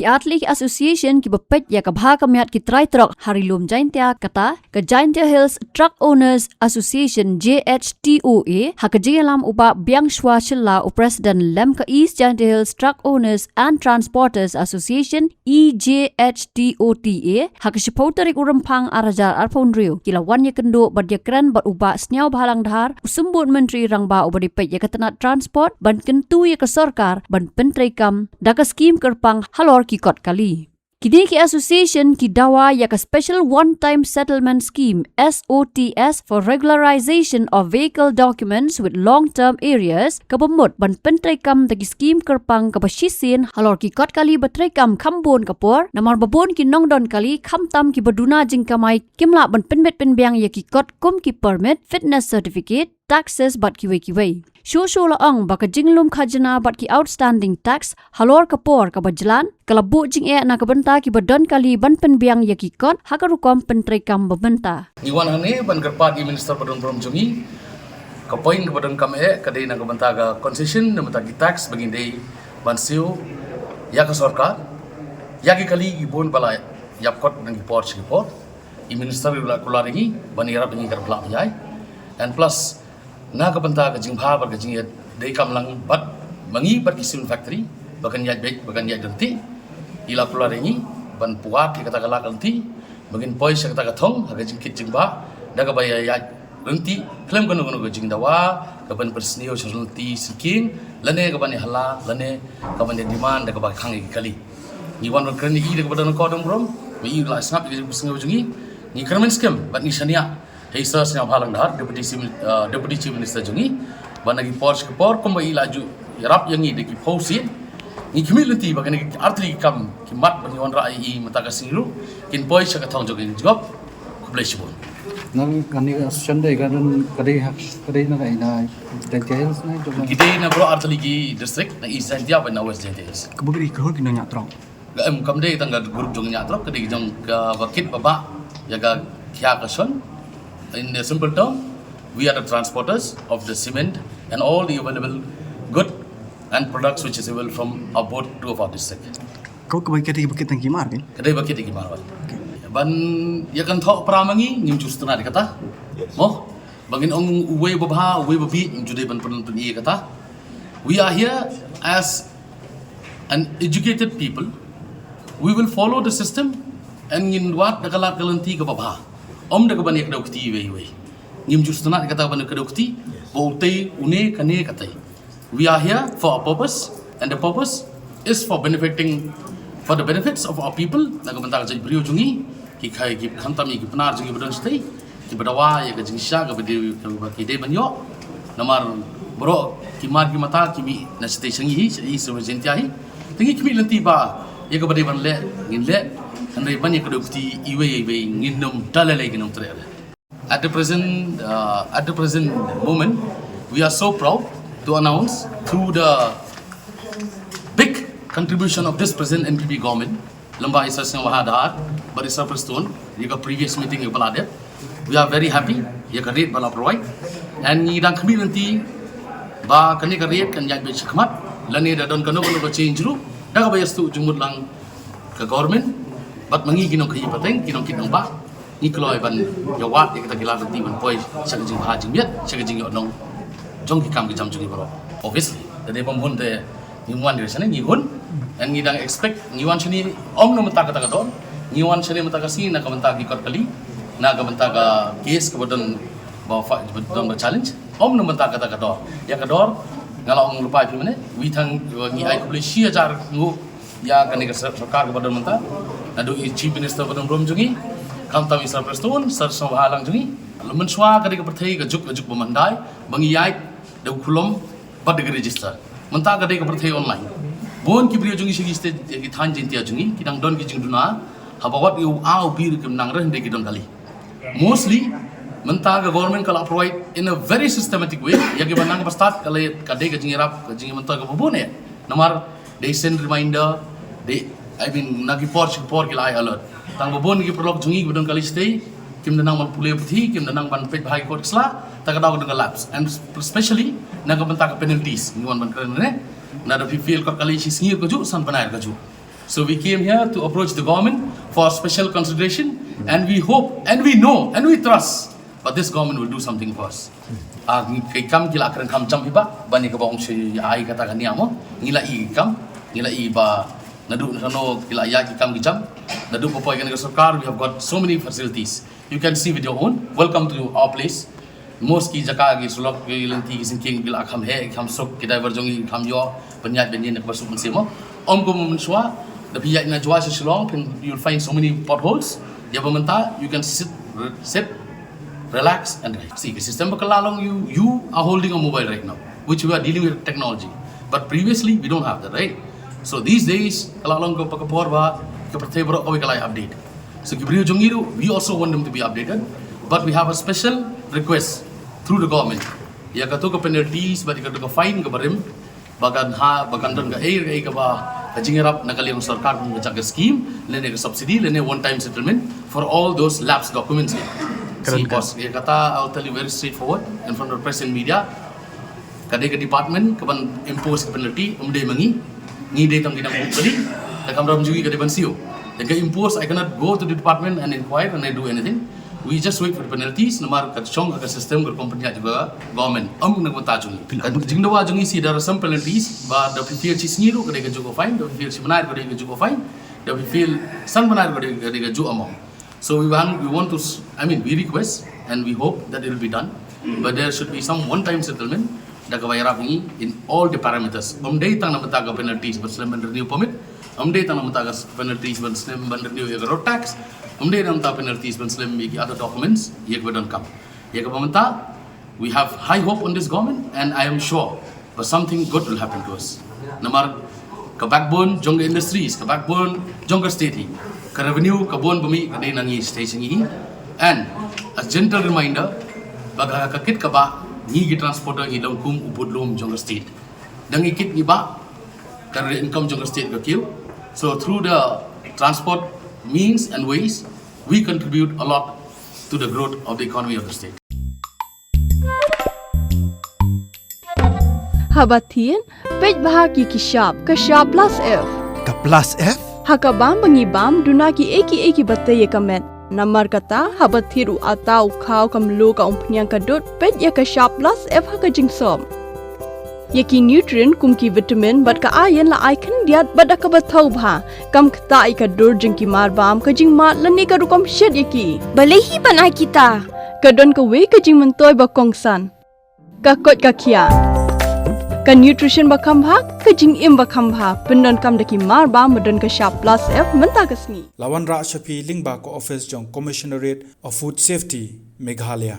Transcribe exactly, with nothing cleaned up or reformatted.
Ki artylli ki association kiba peit ïa ka bha ka miat ki trai trok ha Ri Lum Jaintia, kata ka Jaintia Hills Truck Owners Association, J H T O A, ha ka jingïalam u Bah Biangshwa Shylla, u President lem ka East Jaintia Hills Truck Owners and Transporters Association, E J H T O T A, ha ka shiphew tarik u Rymphang ar hajar arphew hynriew, ki la wan ïakynduh bad ïakren bad u Bah Sniawbhalang Dhar, u Symbud Myntri Rangbah uba dei peit ïa ka tnat transport, ban kyntu ïa ka sorkar ban pyntreikam da ka skim kyrpang halor ki kot kali. Kine ki association ki dawa ïa ka Special One Time Settlement Scheme, S O T S, for Regularization of Vehicle Documents with Long Term Arrears, kaba mut ban pyntreikam da ki skim kyrpang kaba shisien halor ki kot kali ba treikam kham bun ka por, namar ba bun ki nongdon kali, khamtam kiba duna jingkamai, kim lah ban pynbit pynbiang ïa ki kot kum ki permit, fitness certificate, taxes bad kiwei kiwei. Shuh shuh la ong ba ka jinglum khajna bad ki outstanding tax halor ka por kaba jlan ka la buh jingeh na ka bynta kiba don kali ban pynbiang ïa ki kot ha ka rukom pyntreikam ba mynta. Ngi wan hangne ban kyrpad ïa i Minister ba don burom jong ngi. Ka point kaba donkam eh ka dei na ka bynta ka concession, na ka bynta ki tax ba ngin dei ban siew ïa ka sorkar, ïa ki kali ki bun ba la ïap kot na ki por sha ki por. I Minister u la kular ïa ngi ban ïarap ïa ngi, ka la pynlong ïa ngi. And plus, na ka bynta ka jingbha bad ka jingïadei kam lang bad ma ngi bad ki cement factory ba kan ïaid beit, ba kan ïaid ryntih, i la kular ïa ngi ban pynwad ïa kata ka lad ka lynti ba ngin poi sha kata ka thong ha ka jingkit jingbah da kaba ïaid ryntih khlem kano kano ka jingdawa kaban pynsniew sha ryntih syrkhei lane kaban ïahala lane kaban ïa demand da kaba khang ïa ki kali. Ngi wan ban kren ïa i da kaba don akor don burom, ma i la sngap ïa ka jingsngew jong ngi. Ngi kyrmen skhem bad ngi shaniah ha i Sir Sniawbhalang Dhar, Deputy Chief Min-, uh, Deputy Chief Minister jong ngi, ba na ki por sha ki por kumba i la ju ïarap ïa ngi da ki phew sien, ngi khmih lynti ba kane ki artylli ki kam ki mat ba ngi wanrah ïa i mynta ka sngi ruh kin poi sha ka thong jong ka jingjop. Khublei shibun. Nang kane ka association dei ka don, ka dei ha, ka dei na ka ina Jaintia Hills na jong ka. Ki dei na baroh artylli ki district, na East Jaintia bad na West Jaintia Hills. Kaba ki dei ka hur ki nongñiah trok. Em, kam dei tang ka group jong ñiah trok, ka dei jong kaba kit ba bah ïa ka khia ka shon. In the simple term, we are the transporters of the cement and all the available good and products which is available from our both two of our district. Kaba kaba kit, kaba kit tang ki mar, kan? Ka dei ba kit ki mar, ba. Okay. Ban ïa kan thok pra ma ngi, ngim ju sngewtynnat ïa kata. Mo, ba ngin ong uwei ba bha, uwei ba bieit, ngim ju dei ban pynlong pynïa ïa kata. We are here as an educated people. We will follow the system and ngin wad da ka lad ka lynti kaba bha. Ym da kaban ïa kdew kti iwei iwei. Ngim ju sngewtynnat ïa kata ban ïa kdew kti ba utei une kane katei. We are here for a purpose, and the purpose is for benefiting, for the benefits of our people. Na ka bynta ka jaitbynriew jong ngi, ki khamtam ïa ki Pnar jong ngi ba don shatei, kiba dawa ïa ka jingshisha kaba dei, kaba ki dei ban ïoh. Namar baroh ki mar ki mata ki mih na shatei sha ngi hi, sha i, sha Jaintia hi. Te ngi khmih lynti ba ïa kaba dei ban leh ngin leh, hynrei ban ïa kdew kti iwei iwei ngin nym da lei lei, ngin nym treh lei. At the present, uh, at the present moment, we are so proud to announce through the big contribution of this present N P P government, lem bad i Sir Sniawbhalang Dhar bad i Sir Prestone, ïa ka previous meeting ïa ba la dep. We are very happy ïa ka rate ba la provide. And ngi dang khmih lynti ba kane ka rate kan ïaid beit shakhmat, lane da don kano kano ka change ruh, da kaba ïa sdang jingmut lang ka government bad ma ngi ki nongkhaïi pateng, ki nongkit nongbah, ngi kloi ban ïa wad ïa kita ki lad lynti ban poi sha ka jingbha jingmiat, sha ka jingïohnong jong ki kam ki jam jong ngi baroh. Obviously, da dei bym hun te ngim wan ïa shane, ngi hun. And ngi dang expect, ngi wan shane ym na mynta kata ka dor, ngi wan shane mynta ka sngi na ka bynta ki kot kali, na ka bynta ka case kaba don ba fa-, ba don ba challenge, ym na mynta kata ka dor. Ïa ka dor nga la ong lypa ïa phi mynne, wi thang ngi ai khublei shi hajar nguh ïa kane ka sor-, sorkar kaba don mynta, naduh i Chief Minister ba don burom jong ngi, khamtam i Sir Prestone, Sir Sniawbhalang jong ngi. Lada mynshuwa ka dei ka pyrthei ka juk, ka juk ba mandai, ba ngi ïaid da u khulom bad da ka register. Mynta ka dei ka pyrthei online. Bun ki briew jong ngi sha ki state, ki thaiñ Jaintia jong ngi, ki dang don ki jingduna, haba wat ïa u A u B ruh kim nang reh, hynrei ki don kali. Mostly mynta ka government ka la provide in a very systematic way ïa kiba nang ba stad, ka la, ka dei ka jingïarap, ka jingïamynta kaba bun eh. Namar dei send reminder, dei, I mean, na ki por sha ki por ki la ai alert. Tang ba bun ki paralok jong ngi kiba don kali shatei, kim da nang ban pule puthi, kim da nang ban peit bha ïa ki kot ki sla, ta ka daw ka don ka lapse. And especially na ka bynta ka penalties, ngi wan ban kren ne. Lada phi fail kot kali shi sngi ruh kajuh, san bnai ruh kajuh. So we came here to approach the government for special consideration, and we hope, and we know, and we trust, but this government will do something for us. Ah, ki kam ki la kren kam jam hi ba, ban ïa kaba ong shu ai kata ka niam mo. Ngi la i kam, ngi la i ba naduh na no ki la ïa ki kam ki jam. Naduh ba poi kane ka sorkar, we have got so many facilities. You can see with your own. Welcome to our place. Most ki jaka ki surok ki lynti ki syngkien ki la kham heh, kham suk, ki driver jong ngi kham ïoh pynïaid ban ïeng na kaba suk mynsiem mo. Ym kum mynshuwa, da phi ïaid na Jowai sha Shillong, phin, you'll find so many potholes. Ïa ba mynta, you can sit, re-, sit, relax and drive. See, ka system ba ka la long, you, you are holding a mobile right now, which we are dealing with technology. But previously, we don't have that, right? So these days, ka la long ka, ka por ba ka pyrthei baroh kawei ka la update. So ki briew jong ngi ruh, we also want them to be updated, but we have a special request through the government. Ïa kato ka penalties bad ïa kato ka fine kaba rim, ba kan ha, ba kan don kaei kaei kaba ka jingïarap na ka liang sorkar kum ka jaka scheme, lane ka subsidy, lane one time settlement for all those lapsed documents. Karen. See, boss, ïa kata, I'll tell you very straightforward in front of press and media. Ka dei ka department ka ban impose ka penalty, ym dei ma ngi. Ngi dei tang ki nongbuh kali, ka kamram jong ngi ka dei ban siew. Tang ka impose, I cannot go to the department and inquire and I do anything. We just wait for the penalties, namar ka shong ka system ka company jong ka government. Ym na ka bynta jong ngi. Ka jingdawa jong ngi shi, there are some penalties, ba da phi fail shi sngi ruh ka dei kajuh ka fine, da phi fail shi bnai ka dei kajuh ka fine, da phi fail san bnai ka dei, ka dei kajuh amount. So we want, we want to, s-, I mean, we request and we hope that it will be done. But there should be some one-time settlement da kaba ïarap ngi in all the parameters. Ym dei tang na bynta ka penalties ban slem ban renew permit. Ym dei tang na bynta ka s-, penalties ban slem ban renew ïa ka road tax. Ym dei na bynta penalties ban slem ïa ki other documents ïa kaba donkam. Ïa kaba mynta, we have high hope on this government and I am sure but something good will happen to us. Namar ka backbone jong ka industries, ka backbone jong ka state hi. Ka revenue, ka bun ba mih ka dei na ngi state ngi hi. And a gentle reminder, ba ka, ka kit kaba ngi ki transporter ngi long kum u budlum jong ka state. Da ngi kit ngi bah, ka income jong ka state ka kiew. So through the transport means and ways, we contribute a lot to the growth of the economy of the state. Haba thied, peit bha ki ki shap, ka shap plus F. Ka plus F? Ha ka bam ba ngi bam, duna ki ei ki ei kiba tei ïa ka met. Namar kata, haba thied u atta u khaw ka mluh ka umphniang ka dud, peit ïa ka shap plus F ha ka jingsop. Ïa ki nutrient kum ki vitamin bad ka iron la ai khyndiat bad da kaba thaw bha. Kam ktah ïa ka dur jong ki mar bam, ka jingmad lane ka rukom shet ïa ki. Balei hi ban ai kita? Ka don kawei ka jingmyntoi ba kongsan. Ka koit ka khiah. Ka nutrition ba kham bha, ka jingim ba kham bha. Pyndonkam da ki mar bam ba don ka shap plus F mynta ka sngi. La wanrah sha phi lyngba ka office jong Commissionerate of Food Safety, Meghalaya.